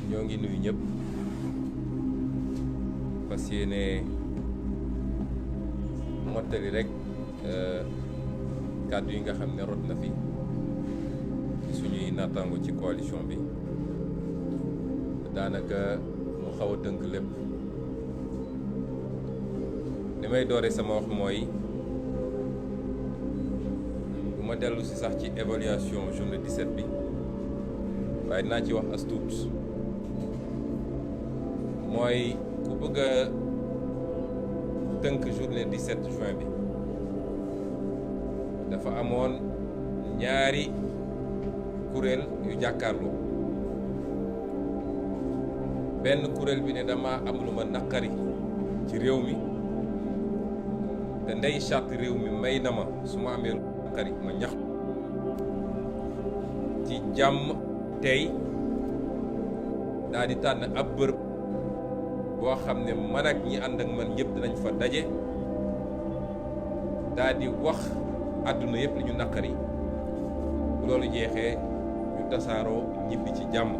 ñoo ngi nuyu ñëpp fas yéene mottali rek kàddu yi nga xam ne rot na fi ci suñuy naataango ci coalition bi daanaka mu xaw a tënk lépp li may doore sama wax mooy bu ma dellu si sax ci évaluation journée 17 bi waaye dinaa ci wax as tuut mooy ku bëgg a tënk journée 17 juin bi dafa amoon ñaari kuréel yu jàkkaarloo benn kuréel bi ne dama am lu ma naqari ci réew mi te ndey charte réew mi may na ma su ma amee lu naqari ma ñax ci jàmm tey daal di tànn ab bërëb boo xam ne man ak ñi ànd ak man yëpp dinañ fa daje daal di wax àdduna yëpp li ñu naqari bu loolu jeexee ñu tasaaroo ñibbi ci jàmm.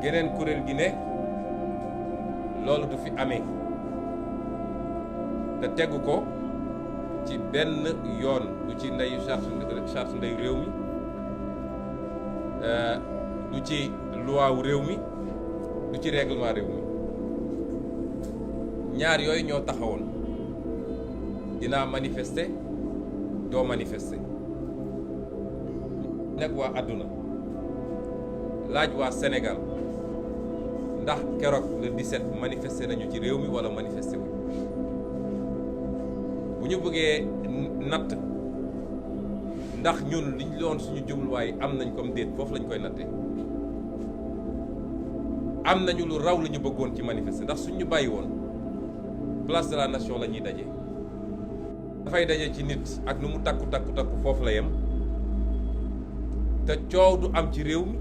geneen kuréel gi ne loolu du fi amee te tegu ko ci benn yoon du ci ndeyu charte ndeyu réew mi du ci loi wu réew mi du ci règlement réew mi ñaar yooyu ñoo taxawoon dinaa manifester doo manifester nag waa àdduna laaj waa Sénégal ndax keroog le 17 manifester nañu ci réew mi wala manifester wu bu ñu bëggee natt ndax ñun liñ loon suñu jubluwaay am nañ comme déet foofu lañ koy nattee am nañu lu raw la ñu bëggoon ci manifester ndax suñ ñu bàyyi woon place de la nation la ñuy daje dafay daje ci nit ak nu mu takku foofu la yem te coow du am ci réew mi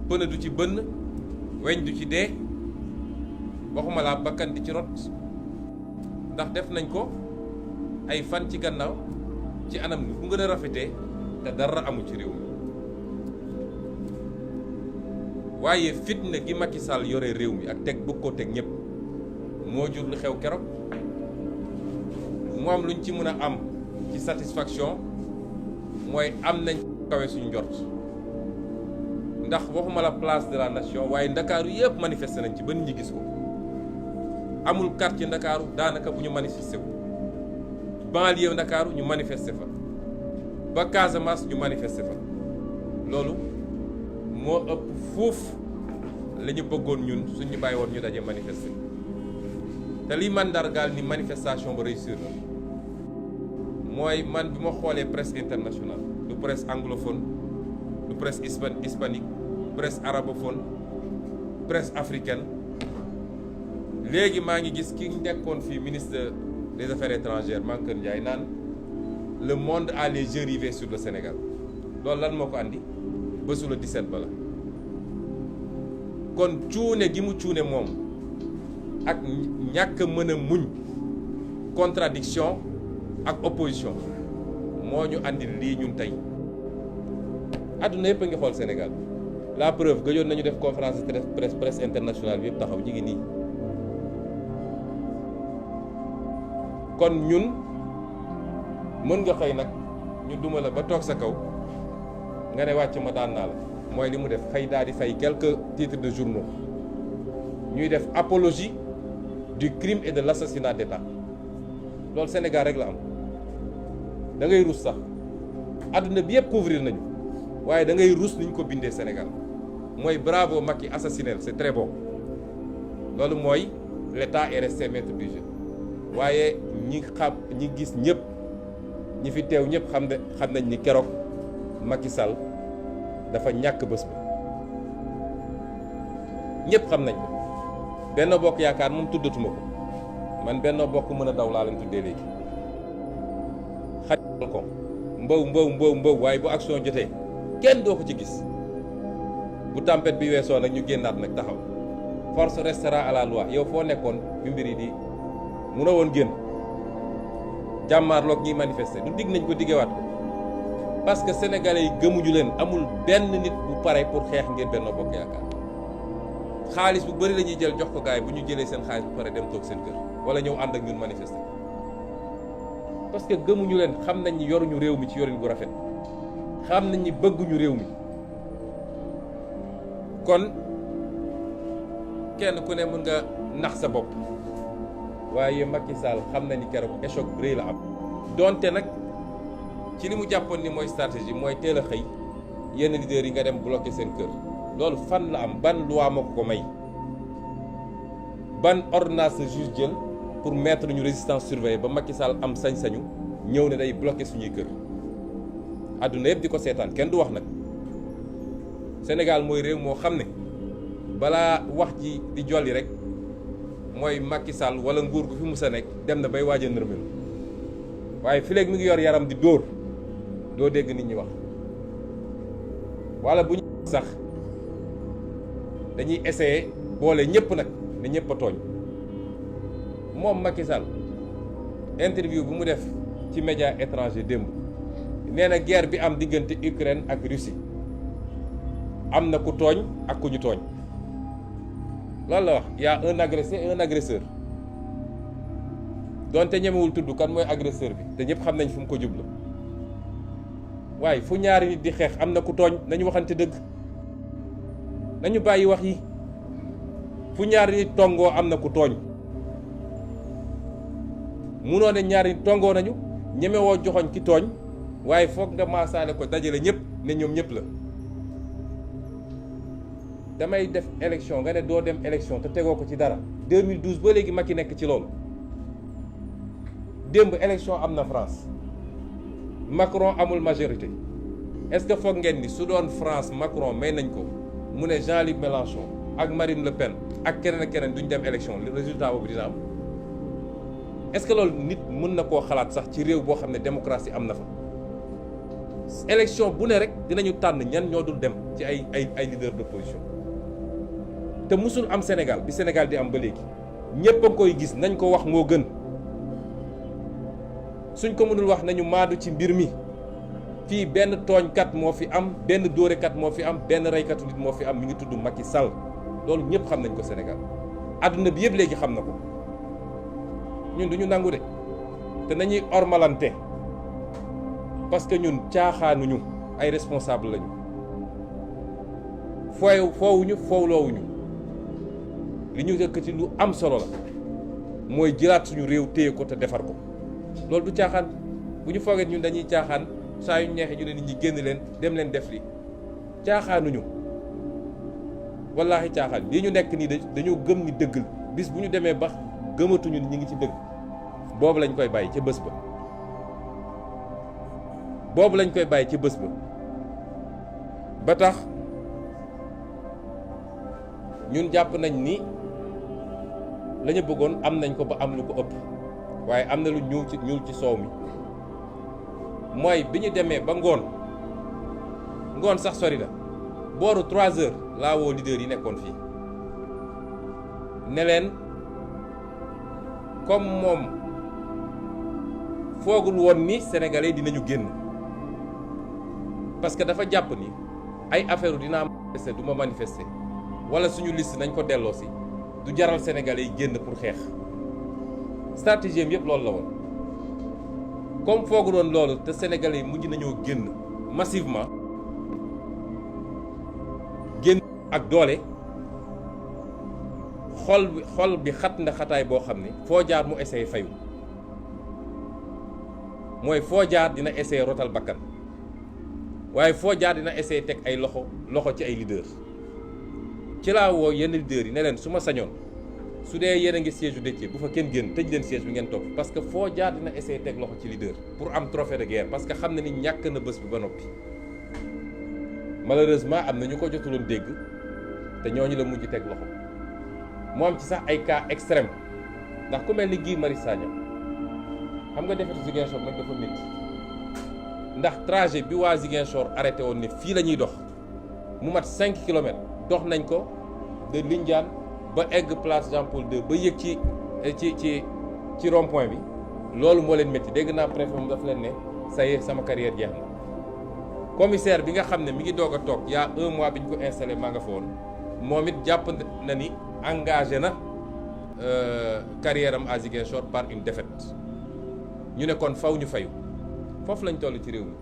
pëne du ci bënn weñ du ci dee waxuma laa bakkan di ci rot ndax def nañ ko ay fan ci gannaaw ci anam ni bu gën a rafetee te dara amu ci réew mi waaye fitna gi Macky Sall yore réew mi ak teg bëgg koo teg ñëpp moo jur lu xew keroog mu am luñ ci mën a am ci satisfaction mooy am nañ kawe suñu njort ndax waxuma la place de la nation waaye ndakaaru yëpp manifesté nañ ci ba nit ñi gis ko amul quartier ndakaaru daanaka bu ñu manifesté wu banlieue ndakaaru ñu manifesté fa ba Casamance ñu manifesté fa loolu moo ëpp fuuf la ñu bëggoon ñun suñu bàyyi woon ñu daje manifesté te liy mandargaal ni manifestation ba réussir na mooy man bi ma xoolee presse internationale du presse anglophone du presse hispanique presse arabophone presse africaine léegi maa ngi gis ki nekkoon fii ministre des affaires étrangères Mankeur Ndiaye naan le monde a les yeux rivés sur le Sénégal loolu lan moo ko andi bésu le 17 ba la kon cuune gi mu cuune moom ak ñàkk mën a muñ contradiction ak opposition moo ñu andi lii ñun tey àdduna yëpp a ngi xool Sénégal la preuve gëjoon nañu def conférence de presse internationale bi yëpp taxaw ñu ngi nii kon ñun mën nga xëy nag ñu duma la ba toog sa kaw nga ne wàcc ma daan naa la mooy li mu def xëy daal di fay quelques titres de journaux ñuy def apologie du crime et de l'assassinat d'État loolu Sénégal rek la am da ngay rus sax adduna bi yëpp couvrir nañu waaye da ngay rus ni ñu ko bindee Sénégal mooy bravo Macky assassiné c'est très bon loolu mooy l'État est resté maître du jeu waaye ñi gis ñëpp ñi fi teew ñëpp xam nañ ni keroog Macky Sall dafa ñàkk bés ba ñëpp xam nañ ko Benno Bokk Yaakaar moom tuddatuma ko man Benno Bokk mën a daw laa leen tuddee léegi xajal ko mbow waaye bu action jotee kenn doo ko ci gis bu tempête bi weesoo nag ñu génnaat nag taxaw force restera à la loi yow foo nekkoon bi mbir yi di munoo woon génn jàmmaarloog ñiy manifester du digg nañ ko diggewaat ko parce que sénégalais yi gëmuñu leen. amul benn nit bu pare pour xeex ngir Benno Bokk Yaakaar xaalis bu bëri la ñuy jël jox ko gaay bu ñu jëlee seen xaalis bu pare dem toog seen kër wala ñëw ànd ak ñun manifester parce que gëmuñu leen. xam nañ ni yoruñu réew mi ci yorin bu rafet xam nañ ni bëgguñu réew mi. kon kenn ku ne mën nga nax sa bopp waaye Macky Sall xam na ni keroog échec bu rëy la am. donte nag ci li mu jàppoon ni mooy stratégie mooy teel a xëy yenn leaders yi nga dem bloquer seen kër loolu fan la am ban loi moo ko may ban ordonnance de juge jël pour mettre ñu résistance surveillée ba Macky Sall am sañ-sañu ñëw ne day bloquer suñuy kër àdduna yëpp di ko seetaan kenn du wax nag. Sénégal mooy réew moo xam ne balaa wax ji di jolli rek mooy Macky Sall wala nguur gu fi musa nekk dem na bay waaj a nërmelu waaye fi léegi mi ngi yor yaram di dóor doo dégg nit ñi wax wala bu ñu sax dañuy essayer boole ñëpp nag ne ñëpp a tooñ. moom Macky Sall interview bu mu def ci média étranger démb nee na guerre bi am diggante Ukraine ak Russie am na ku tooñ ak ku ñu tooñ loolu la wax y a un agressé et un agresseur donte ñemewul tudd kan mooy agresseur bi te ñëpp xam nañ fu mu ko jublu waaye fu ñaari nit di xeex am na ku tooñ nañu waxante dëgg nañu bàyyi wax yi fu ñaari nit tongoo am na ku tooñ munoo ne ñaari nit tongoo nañu ñemewoo joxoñ ki tooñ waaye foog nga maasaale ko dajale ñëpp ne ñoom ñëpp la. damay def élection nga ne doo dem élection te tegoo ko ci dara 2012 ba léegi Macky nekk ci loolu démb élection am na France Macron amul majorité est-ce que foog ngeen ni su doon France Macron may nañ ko mu ne Jean-Luc Mélenchon ak Marine Le Pen ak keneen ak keneen duñ dem élection le résultat boobu dina am est-ce que loolu nit mën na koo xalaat sax ci réew boo xam ne démocratie am na fa. élection bu ne rek dinañu tànn ñan ñoo dul dem ci ay leader d'opposition te musul am Sénégal bi Sénégal di am ba léegi ñëpp a koy gis nañ ko wax moo gën suñ ko mënul wax nañu maadu ci mbir mi fii benn tooñkat moo fi am benn dóorekat moo fi am benn reykatu nit moo fi am mi ngi tudd Macky Sall loolu ñëpp xam nañ ko Sénégal àdduna bi yëpp léegi xam na ko ñun duñu nangu de te nañuy ormalante parce que ñun caaxaanuñu ay responsable lañu foowuñu foowloowuñu li ñu dëkk ci lu am solo la mooy jëlaat suñu réew téye ko te defar ko loolu du caaxaan bu ñu foogee ñun dañuy caaxaan saa yu neexee ñu ne nit ñi génn leen dem leen def li caaxaanuñu wallaahi caaxaan lii ñu nekk nii dañoo gëm ni dëgg bis bu ñu demee ba gëmatuñu ñi ngi ci dëgg boobu lañ koy bàyyi ca bés ba ba tax ñun jàpp nañ ni la ñu bëggoon am nañ ko ba am lu ko ëpp waaye am na lu ñuul ci soow mi mooy bi ñu demee ba ngoon sax sori na booru 3 heures laa woo leader yi nekkoon fii ne leen comme moom foogul woon ni sénégalais dinañu génn parce que dafa jàpp ni ay affaire dinaa manifester du ma manifester wala suñu liste nañ ko delloo si du jaral sénégalais yi génn pour xeex stratégie yëpp loolu la woon comme foogu doon loolu te sénégalais yi mujj nañoo génn massivement génn ak doole xol bi xat na xataay boo xam ne foo jaar mu essayé fayu mooy foo jaar dina essayé rotal bakkan waaye foo jaar dina essayé teg ay loxo ci ay leader ci laa woo yenn leaders yi ne leen su ma sañoon su dee yéen a ngi siège u Déthié bu fa kenn génn tëj leen siège bi ngeen topp parce que foo jaar dina essayé teg loxo ci leader pour am trophée de guerre parce que xam na ni ñàkk na bés bi ba noppi malheureusement am na ñu ko jotuloon dégg te ñooñu la mujj teg loxo mu am ci sax ay cas extrême ndax ku mel ni Guy Marius Sagna xam nga defetu Ziguinchor nag dafa métti ndax trajet bi waa Ziguinchor arrêté woon ne fii la ñuy dox mu mat 5 kilomètres dox nañ ko de Lindiane ba egg place Jean-Paul II ba yëg ci rond-point bi loolu moo leen métti dégg naa préfet moom daf leen ne ça y est sama carrière jeex na commissaire bi nga xam ne mi ngi doog a toog y a 1 mois bi ñu ko installé maa nga fa woon moom it jàpp na ni engagé na carrière am à Ziguinchor par une défaite ñu ne kon faw ñu fayu foofu lañ toll ci réew mi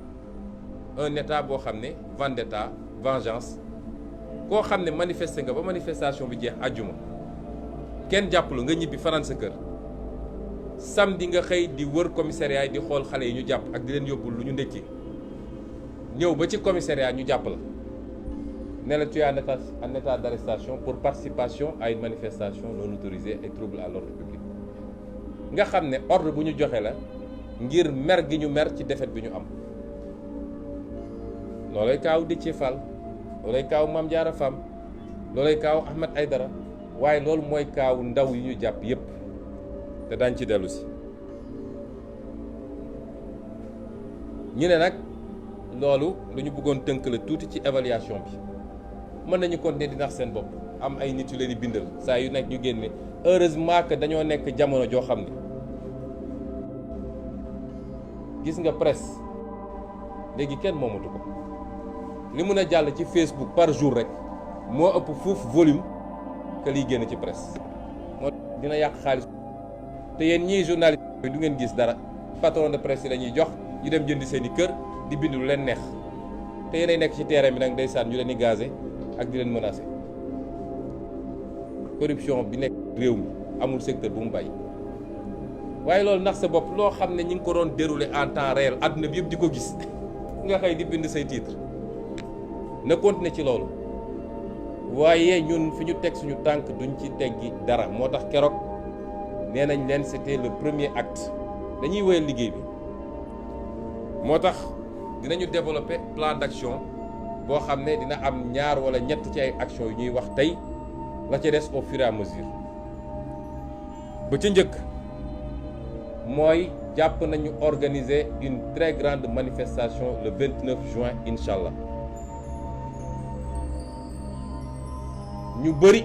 un état boo xam ne vendetta vengeance koo xam ne manifester nga ba manifestation bi jeex àjjuma kenn jàppalu nga ñibbi fanaan sa kër samedi nga xëy di wër commissariat yi di xool xale yi ñu jàpp ak di leen yóbbul lu ñu ndékki ñëw ba ci commissariat ñu jàpp la ne la tu es en état d'arrestation pour participation à une manifestation non autorisée et trouble à l'ordre public nga xam ne ordre bu ñu joxe la ngir mer gi ñu mer ci défaite bi ñu am loolay kaaw Déthié Fall loolay kaaw Mame Diarra Fam loolay kaaw Ahmed Aïdara waaye loolu mooy kaaw ndaw yi ñu jàpp yépp te daañ ci dellu si ñu ne nag loolu lu ñu bëggoon tënk la tuuti ci évaluation bi mën nañu continuer di nax seen bopp am ay nit yu leen di bindal saa yu nekk ñu génne heureusement que dañoo nekk jamono joo xam ne gis nga presse léegi kenn moomatu ko li mun a jàll ci Facebook par jour rek moo ëpp fuuf volume que liy génn ci presse moo dina yàq xaalis te yéen ñii journaliste yi du ngeen gis dara patron de presse yi la ñuy jox ñu dem jëndi seen i kër di bind lu leen neex te yéenay nekk ci terrain bi nag ndeysaan ñu leen di gazé ak di leen menacé corruption bi nekk réew mi amul secteur bu mu bàyyi waaye loolu ndax sa bopp loo xam ne ñi ngi ko doon déroulé en temps réel àdduna bi yëpp di ko gis nga xëy di bind say titre na continuer ci loolu waaye ñun fi ñu teg suñu tànk duñ ci teggi dara moo tax keroog nee nañ leen c'était le premier acte dañuy wéyal liggéey bi moo tax dinañu développer plan d'action boo xam ne dina am ñaar wala ñett ci ay action yu ñuy wax tey la ca des au fur et à mesure ba ca njëkk mooy jàpp nañu organiser une très grande manifestation le 29 juin incha allah ñu bëri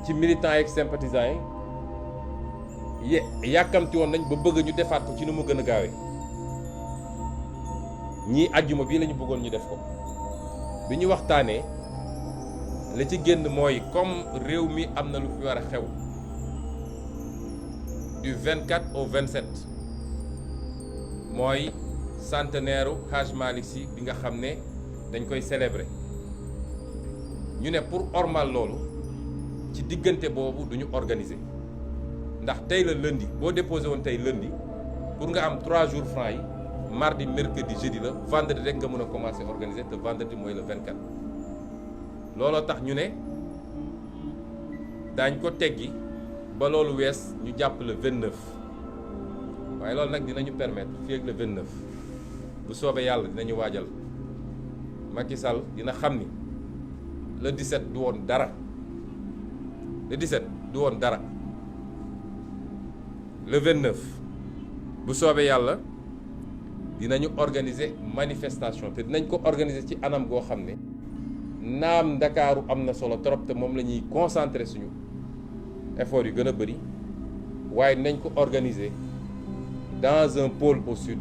ci militants yeeg sympathisants yi yàkkamti woon nañ ba bëgg ñu defaat ko ci nu mu gën a gaawee ñii àjjuma bii la ñu bëggoon ñu def ko bi ñu waxtaanee la ci génn mooy comme réew mi am na lu fi war a xew du 24 au 27 mooy centenaire u Hadj Malick Sy bi nga xam ne dañ koy célébrer ñu ne pour ormal loolu ci diggante boobu duñu organiser ndax tey la lundi boo déposé woon tey lundi pour nga am 3 jours francs yi mardi mercredi jeudi la vendredi rek nga mën a commencer organiser te vendredi mooy le 24 looloo tax ñu ne daañ ko teggi ba loolu wees ñu jàpp le 29 waaye loolu nag dinañu permettre fii ak le 29 bu soobee yàlla dinañu waajal Macky Sall dina xam ni le 17 du woon dara le 17 du woon dara le 29 bu soobee yàlla dinañu organiser manifestation te dinañ ko organiser ci anam goo xam ne naam Ndakaaru am na solo trop te moom la ñuy concentrer suñu effort yu gën a bëri waaye dinañ ko organiser dans un pôle au sud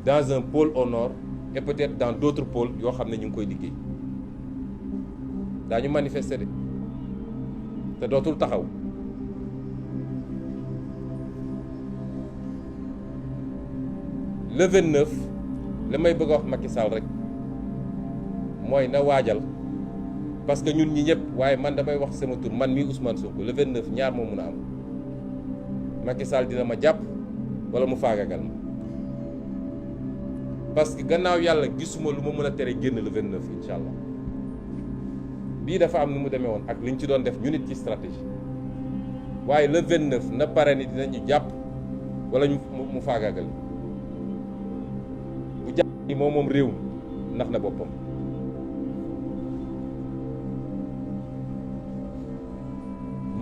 dans un pôle au nord et peut-être dans d'autres pôles yoo xam ne ñu ngi koy liggéey daañu manifester de te dootul taxaw le 29 la may bëgg a wax Macky Sall rek mooy na waajal parce que ñun ñi ñëpp waaye man damay wax sama tur man mii Ousmane Sonko le 29 ñaar moo mun a am Macky Sall dina ma jàpp wala mu faagagal ma parce que gannaaw yàlla gisuma lu ma mën a tere génn le 29 incha allah bii dafa am nu mu demee woon ak li ñu ci doon def ñu nit ci stratégie waaye le 29 na pare ni dinañu jàpp wala mu faagagal bu jàpp ni moom réew mi ndax na boppam.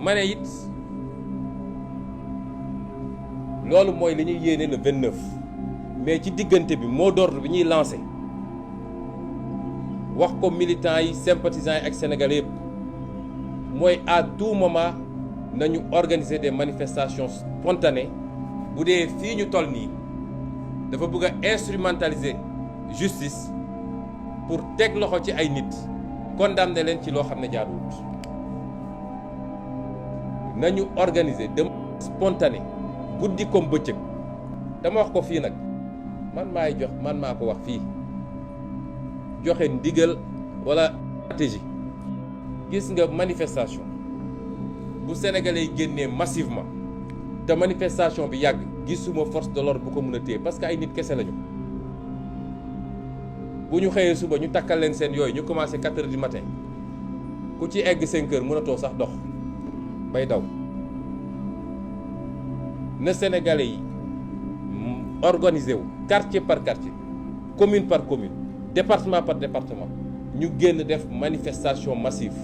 ma ne it loolu mooy li ñuy yéene le 29 mais ci diggante bi mot d'ordre bi ñuy lancé wax ko militants yi sympathisants yi ak sénégalais yëpp mooy à tout moment nañu organiser des manifestations spontanées bu dee fii ñu toll nii dafa bëgg a instrumentaliser justice pour teg loxo ci ay nit condamné leen ci loo xam ne jaaduwut. nañu organiser de spontané guddi comme bëccëg. dama wax ko fii nag man maa ko wax fii joxe ndigal wala stratégie. gis nga manifestation bu sénégalais yi génnee massivement te manifestation bi yàgg gisuma force de l'ordre bu ko mën a téye parce que ay nit kese lañu. bu ñu xëyee suba ñu takkal leen seen yooyu ñu commencé 4 heures du matin ku ci egg 5 heures mënatoo sax dox bay daw. na sénégalais yi organisé wu quartier par quartier commune par commune département par département ñu génn def manifestation massive.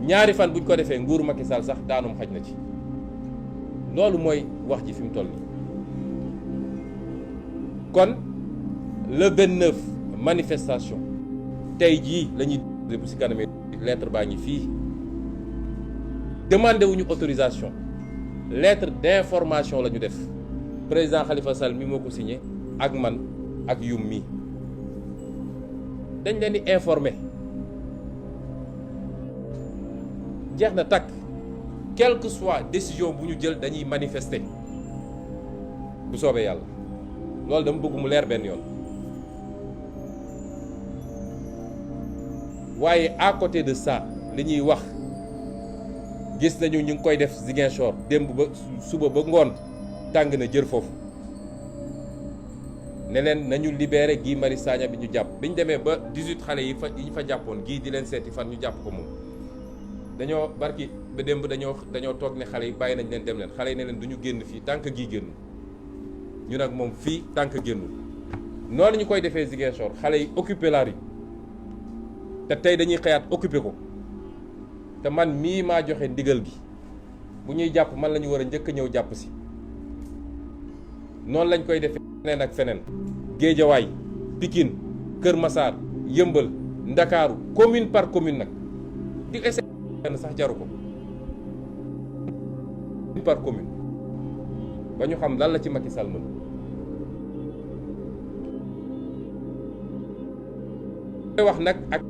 ñaari fan buñ ko defee nguuru Macky Sall sax daanum xaj na ci. loolu mooy wax ji fi mu toll nii kon le 29 manifestation tey jii la ñuy bu si kanamee lettre baa ngi fii demandé wuñu autorisation lettre d'information la ñu def président Khalifa Sall mi moo ko signé ak man ak yum mi dañ leen di informer jeex na takk quelle que soit décision bu ñu jël dañuy manifester bu soobee yàlla loolu dama bëgg mu leer benn yoon. waaye à côté de ça li ñuy wax gis nañu ñu ngi koy def Ziguinchor démb ba suba ba ngoon tàng na jër foofu ne leen nañu libéré Guy Marius Sagna bi ñu jàpp bi ñu demee ba 18 xale yi ñu fa jàppoon gii di leen seeti fan ñu jàpp ko moom dañoo barki ba démb dañoo toog ne xale yi bàyyi nañ leen dem leen xale yi ne leen du ñu génn fii tant que gii génn ñu nag moom fii tant que génnul noonu ñu koy defee Ziguinchor xale yi occupé la rue te tey dañuy xëyaat occupé ko te man mii maa joxe ndigal gi bu ñuy jàpp man la ñu war a njëkk a ñëw jàpp si noonu lañ koy defee feneen ak feneen Géejawaay Pikine Kër Massar Yëmbal Ndakaaru commune par commune nag di essayer sax jaru ko commune par commune ba ñu xam lan la ci Macky Sall mën koy wax nag ak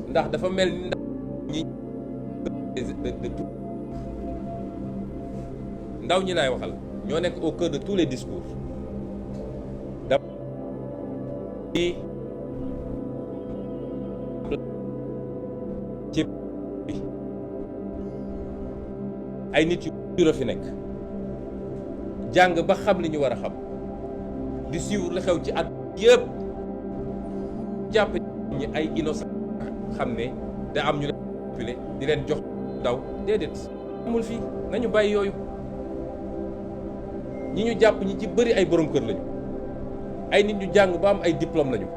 ndax dafa mel ni ndaw ñi laay waxal ñoo nekk au cœur de tous les discours ci ay nit yu fi nekk jàng ba xam li ñu war a xam di suivre li xew ci at yëpp jàpp ñi ay innocent xam ne da am ñu leen di leen jox daw déedéet amul fii nañu bàyyi yooyu ñi ñu jàpp ñi ci bëri ay borom kër lañu ay nit ñu jàng ba am ay diplôme lañu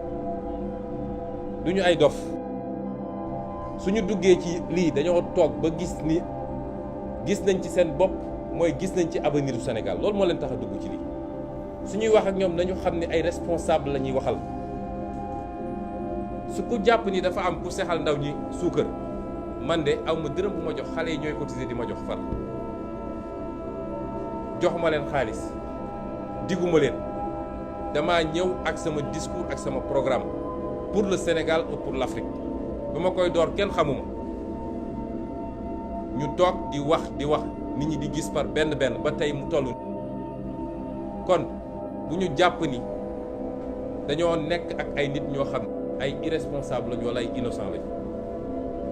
duñu ay dof suñu duggee ci lii dañoo toog ba gis nañ ci seen bopp mooy gis nañ ci avenir du Sénégal loolu moo leen tax a dugg ci lii suñuy wax ak ñoom nañu xam ne ay responsable la ñuy waxal su ko jàpp ni dafa am ku sexal ndaw ñi suukar man de aw ma dërëm bu ma jox xale yi ñooy cotiser di ma jox far joxuma leen xaalis diguma leen damaa ñëw ak sama discours ak sama programme pour le Sénégal et pour l'Afrique ba ma koy door kenn xamuma ñu toog di wax nit ñi di gis par benn ba tey mu toll kon bu ñu jàpp ni dañoo nekk ak ay nit ñoo xam ay irresponsable lañu wala ay innocent lañu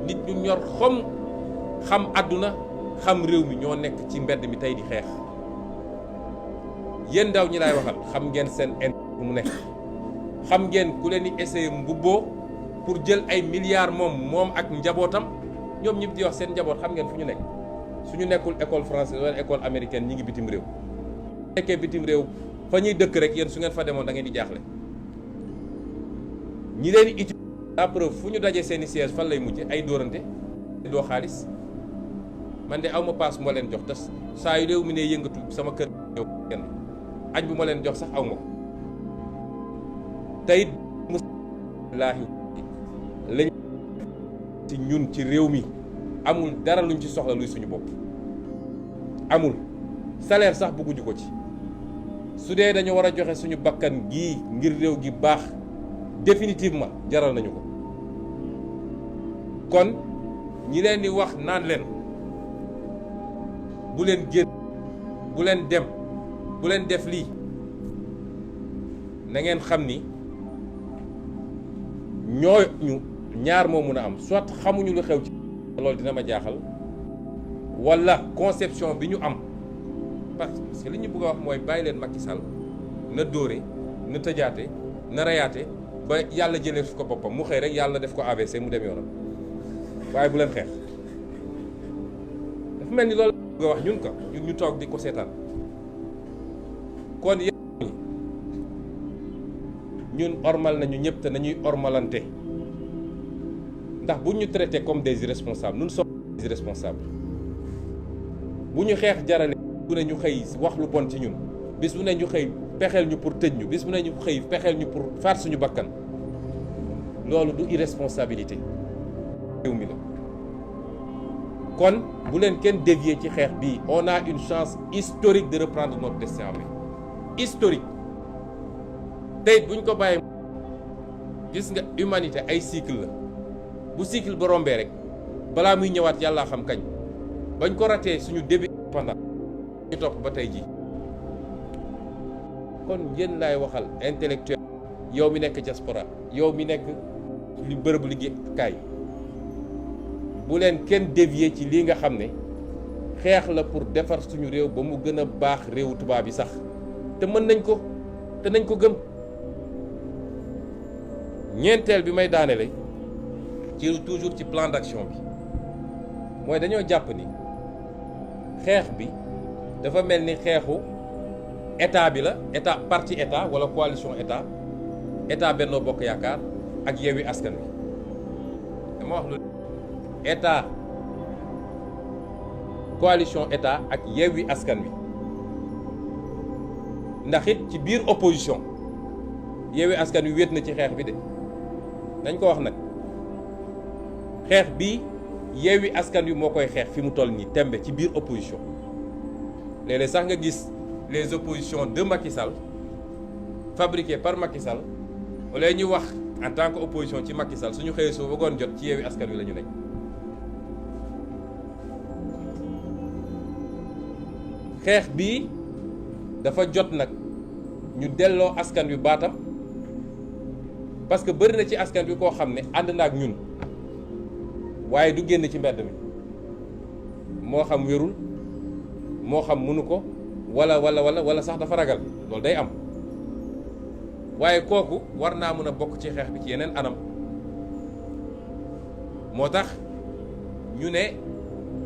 nit ñu ñor xam àdduna xam réew mi ñoo nekk ci mbedd mi tey di xeex yéen ndaw ñi laay waxal xam ngeen seen intérêt mu nekk xam ngeen ku leen di essayer mbubboo pour jël ay milliards moom ak njabootam ñoom ñëpp di wax seen njaboot xam ngeen fu ñu nekk suñu nekkul école française wala école américaine ñi ngi bitim réew nekkee bitim réew fa ñuy dëkk rek yéen su ngeen fa demoon da ngeen di jaaxle ñi leen di utiliser la preuve fu ñu dajee seeni siège fan lay mujje ay dóorante doo xaalis man de aw ma paas moo leen jox te saa yu réew mi ne yëngatu sama kër ñëw kenn añ bu ma leen jox sax aw ma ko tey laahi lañ ci ñun ci réew mi amul dara luñ ci soxla luy suñu bopp amul salaire sax bëgguñu ko ci su dee dañu war a joxe suñu bakkan gii ngir réew gi baax définitivement jaral nañu ko. kon ñi leen di wax naan leen bu leen génn, bu leen dem, bu leen def lii, na ngeen xam ni ñooñu ñaar moo mun a am, soit xamuñu lu xew ci loolu dina ma jaaxal, walla conception bi ñu am, parce que li ñu bëgg a wax mooy bàyyi leen Macky Sall na dóore, na tëjaate, na reyaate ba yàlla jëlee fi ko boppam mu xëy rek yàlla def ko AVC mu dem yoonam, waaye bu leen xeex. dafa mel ni loolu bëgg a wax ñun ko ñu toog di ko seetaan. kon ñun ormal nañu ñëpp te nañuy ormalante, ndax bu ñu traité comme des irresponsables nous sommes des irresponsables. bu ñu xeex jarale bu ne ñu xëy wax lu bon ci ñun, bis bu ne ñu xëy pexeel ñu pour tëj ñu, bis bu ne ñu xëy pexeel ñu pour faat suñu bakkan, loolu du irresponsabilité réew mi la. kon bu leen kenn dévier ci xeex bii. On a une chance historique de reprendre notre destin en main, historique. tey buñ ko bàyyee, gis nga humanité ay cycle la, bu cycle ba rombee rek balaa muy ñëwaat yàllaa xam kañ. bañ ko ratee suñu début pendant ñu topp ba tey jii. kon yéen laay waxal intellectuel, yow mi nekk diaspora, yow mi nekk li bërëb liggéeykaay, bu leen kenn dévier ci lii nga xam ne xeex la pour defar suñu réew ba mu gën a baax réewu tubaab yi sax, te mën nañ ko, te nañ ko gëm. ñeenteel bi may daanele ci toujours ci plan d'action bi mooy dañoo jàpp ni xeex bi dafa mel ni xeexu état bi la, état parti état wala coalition état Benno Bokk Yaakaar ak Yewwi Askan Wi. dama wax lu état coalition état ak Yewwi Askan Wi, ndax it ci biir opposition Yewwi Askan Wi wéet na ci xeex bi de. dañ ko wax nag xeex bi Yewwi Askan Wi moo koy xeex fi mu toll nii tembe ci biir opposition. léeg-léeg sax nga gis les oppositions de Macky Sall fabriquées par Macky Sall, wala ñu wax en tant que opposition ci Macky Sall suñu xëyee soo bëggoon jot ci Yewwi Askan Wi la ñu nekk. xeex bii dafa jot nag ñu delloo askan wi baatam, parce que bëri na ci askan wi koo xam ne ànd na ak ñun waaye du génn ci mbedd mi, moo xam wérul, moo xam mënu ko, wala sax dafa ragal, loolu day am. waaye kooku war naa mën a bokk ci xeex bi ci yeneen anam. moo tax ñu ne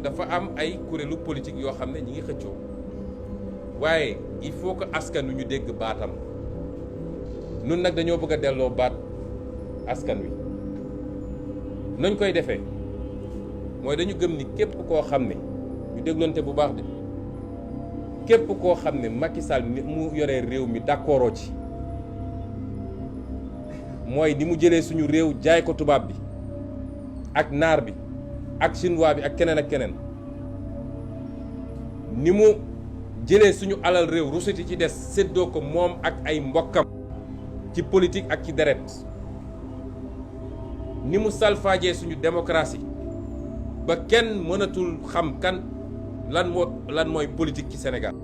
dafa am ay kuréelu politique yoo xam ne ñi ngi xëccoo, waaye il faut que askan wi ñu dégg baatam. nun nag dañoo bëgg a delloo baat askan wi. nañ koy defee mooy dañu gëm ni képp koo xam ne, ñu dégloonte bu baax de, képp koo xam ne Macky Sall ni mu yoree réew mi d'accordoo ci, mooy ni mu jëlee suñu réew jaay ko tubaab bi ak naar bi ak chinois bi ak keneen ak keneen, ni mu jëlee suñu alal réew rusiti ci des séddoo ko moom ak ay mbokkam ci politique ak ci deret, ni mu salfaajee suñu démocratie ba kenn mënatul xam kan lan mooy politique ci Sénégal.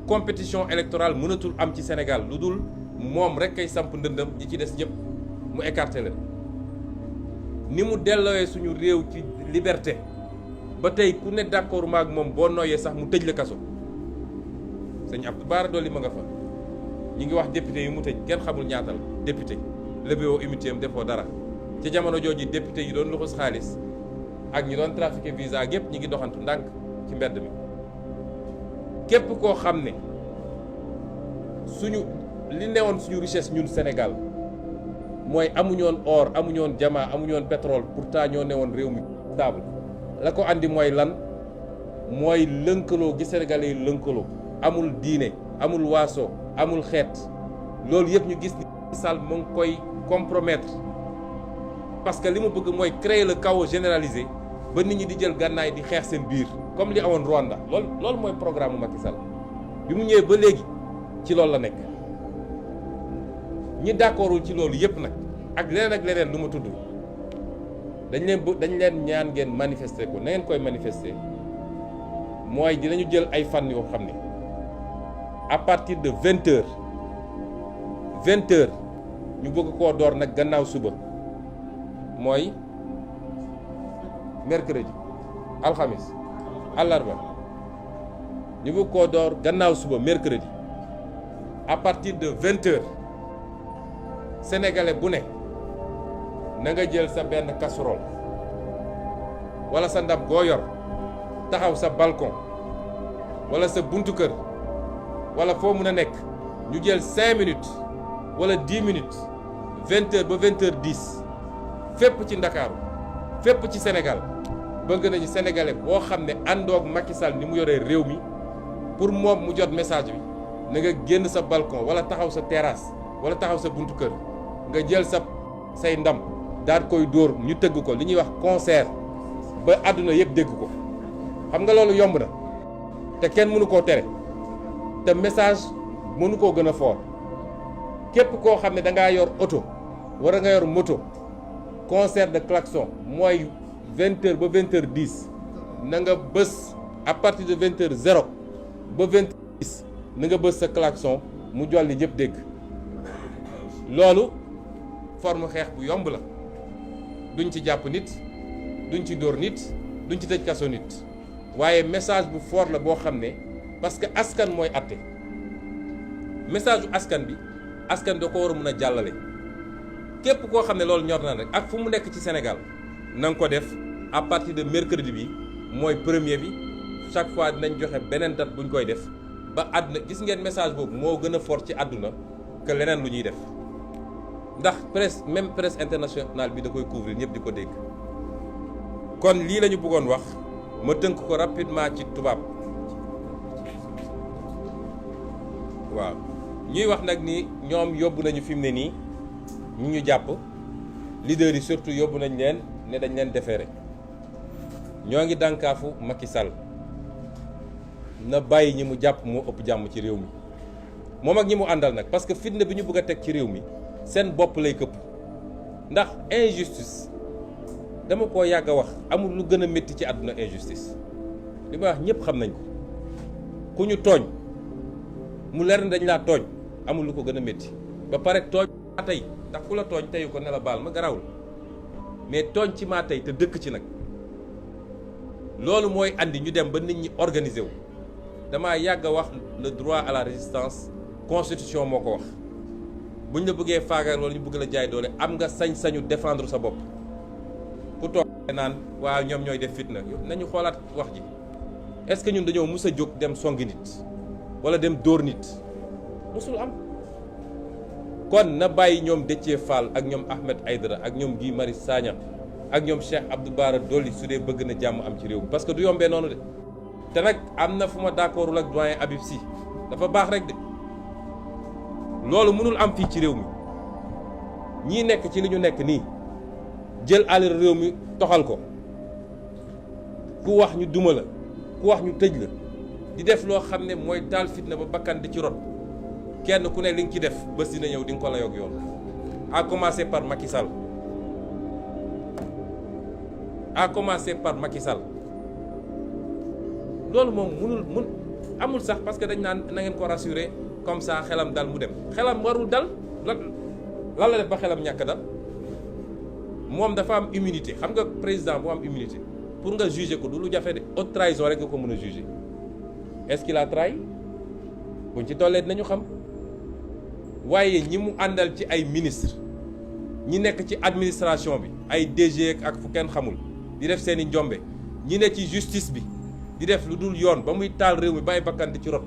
compétition électorale mënatul am ci Sénégal lu dul moom rek kay samp ndëndëm, ñi ci des ñëpp mu écarté leen. ni mu delloowee suñu réew ci liberté ba tey ku ne d'accord maag moom boo nooyee sax mu tëj la kaso. sëñ Abdou Bara Dolly ma nga fa, ñi ngi wax député yu mu tëj kenn xamul ñaatal député, lébéwoo immunité am defoo dara. ci jamono jooju député yi doon luxus xaalis ak ñi doon trafiqué visa yëpp ñi ngi doxantu ndànk ci mbedd mi. képp koo xam ne suñu li newoon suñu richesse ñun Sénégal mooy amuñoon or, amuñoon diamant, amuñoon pétrole, pourtant ñoo newoon réew mi stable. la ko andi mooy lan? mooy lënkaloo gi Sénégalais yi lënkaloo, amul diine, amul waaso, amul xeet. loolu yëpp ñu gis ni Sall mu ngi koy compromettre, parce que li mu bëgg mooy créer le chaos généralisé ba nit ñi di jël gànnaay di xeex seen biir comme li awoon Rwanda. loolu mooy programme Macky Sall bi mu ñëwee ba léegi ci loolu la nekk ñi d'accordul ci loolu yépp nag ak leneen lu ma tudd dañ leen ñaan ngeen manifester ko na ngeen koy manifester mooy dinañu jël ay fan yoo xam ne à partir de 20h ñu bëgg koo door nag gannaaw suba mooy mercredi alxamis àllarba ñu bëgg koo door gannaaw suba mercredi à partir de 20h sénégalais bu ne na nga jël sa benn casserole wala sa ndab goo yor taxaw sa balcon wala sa buntu kër wala foo mun a nekk ñu jël 5 minutes wala 10 minutes 20h ba 20h10 fépp ci Ndakaaru fépp ci Sénégal bëgg nañu sénégalais boo xam ne àndoog Macky Sall ni mu yoree réew mi pour moom mu jot message bi na nga génn sa balcon wala taxaw sa terrasse wala taxaw sa buntu kër nga jël say ndam daal koy dóor ñu tëgg ko li ñuy wax concert ba àdduna yëpp dégg ko xam nga loolu yomb na te kenn mënu koo tere te message mënu koo gën a fort képp koo xam ne da ngaa yor oto wala nga yor moto concert de klaxon mooy 20h ba 20h10 na nga bës à partir de 20h0 ba 20h10 na nga bës sa klaxon mu jolli ñëpp dégg loolu forme xeex bu yomb la duñ ci jàpp nit duñ ci dóor nit duñ ci tëj kaso nit waaye message bu fort la boo xam ne parce que askan mooy àtte message bu askan bi askan da ko war a mën a jàllale képp koo xam ne loolu ñor na rek ak fu mu nekk ci Sénégal na nga ko def à partir de mercredi bi mooy premier bi chaque fois dinañ joxe beneen date buñ koy def ba àdduna gis ngeen message boobu moo gën a fort ci àdduna que leneen lu ñuy def ndax presse internationale bi da koy couvrir ñëpp di ko dégg kon lii la ñu bëggoon wax ma tënk ko rapidement ci tubaab waaw ñuy wax nag ni ñoom yóbbu nañu fi mu ne nii ñu jàpp leader yi surtout yóbbu nañ leen ne dañ leen déféré ñoo ngi dànkaafu Macky Sall na bàyyi ñi mu jàpp moo ëpp jàmm ci réew mi moom ak ñi mu àndal nag parce que fitna bi ñu bëgg a teg ci réew mi seen bopp lay këpp ndax injustice dama koo yàgg a wax amul lu gën a métti ci àdduna injustice li ma wax ñëpp xam nañ ko ku ñu tooñ mu leer na dañ laa tooñ amul lu ko gën a métti ba pare tooñ maa tey ndax ku la tooñ teyu ko ne la baal ma garawul mais tooñ ci maa tey te dëkk ci nag loolu mooy andi ñu dem ba nit ñi organiser wu damaa yàgg a wax le droit à la résistance constitution moo ko wax buñ la bëggee faagal wala ñu bëgg la jaay doole am nga sañ-sañu défendre sa bopp ku toog naan waaw ñoom ñooy def fitna nañu xoolaat wax ji est-ce que ñun dañoo mus a jóg dem songi nit wala dem dóor nit musul am kon na bàyyi ñoom Déthié Fall ak ñoom Ahmed Aïdara ak ñoom Guy Marius Sagna ak ñoom Cheikh Abdou Bara Dolly su dee bëgg na jàmm am ci réew mi parce que du yombee noonu de te nag am na fu ma d'accordul ak doyen Habib Sy dafa baax rek de loolu mënul am fii ci réew mi ñii nekk ci li ñu nekk nii jël alal réew mi toxal ko ku wax ñu duma la ku wax ñu tëj la di def loo xam ne mooy taal fitna ba bakkan di ci rot kenn ku ne li nga ci def bés dina ñëw di nga ko la yog yoon à commencer par Macky Sall loolu moom amul sax parce que dañ naan na ngeen ko rassurer comme ça xelam dal mu dem xelam warul dal lan la def ba xelam ñàkk dal moom dafa am immunité xam nga président bu am immunité pour nga juger ko du lu jafe de haute trahison rek nga ko mën a juger est-ce qu'il a trahi buñ ci tollee dinañu xam waaye ñi mu àndal ci ay ministre ñi nekk ci administration bi ay DG ak fu kenn xamul di def seeni njombe ñi ne ci justice bi di def lu dul yoon ba muy taal réew mi bàyyi bakkan di ci rot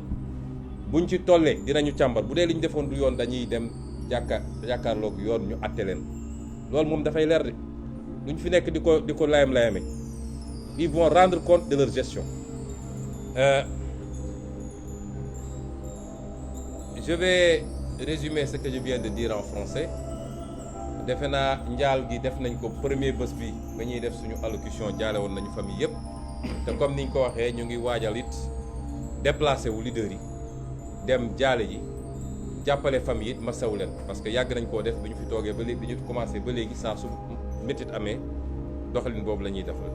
buñ ci tollee dinañu càmbar bu dee li ñu defoon du yoon dañuy dem jàkkaarloog yoon ñu àtte leen loolu moom dafay leer de duñ fi nekk di ko layam-layame ils vont rendre compte de leur gestion. Je vais résumer ce que je viens de dire en français. defe naa njaal gi def nañ ko premier bés bi ba ñuy def suñu allocution jaale woon nañu famille yëpp te comme niñ ko waxee ñu ngi waajal it déplacé wu leader yi dem jaale ji jàppale famille it masawu leen parce que yàgg nañ koo def bi ñu fi toogee ba léegi bi ñu commencé ba léegi saa su métit amee doxalin boobu la ñuy defal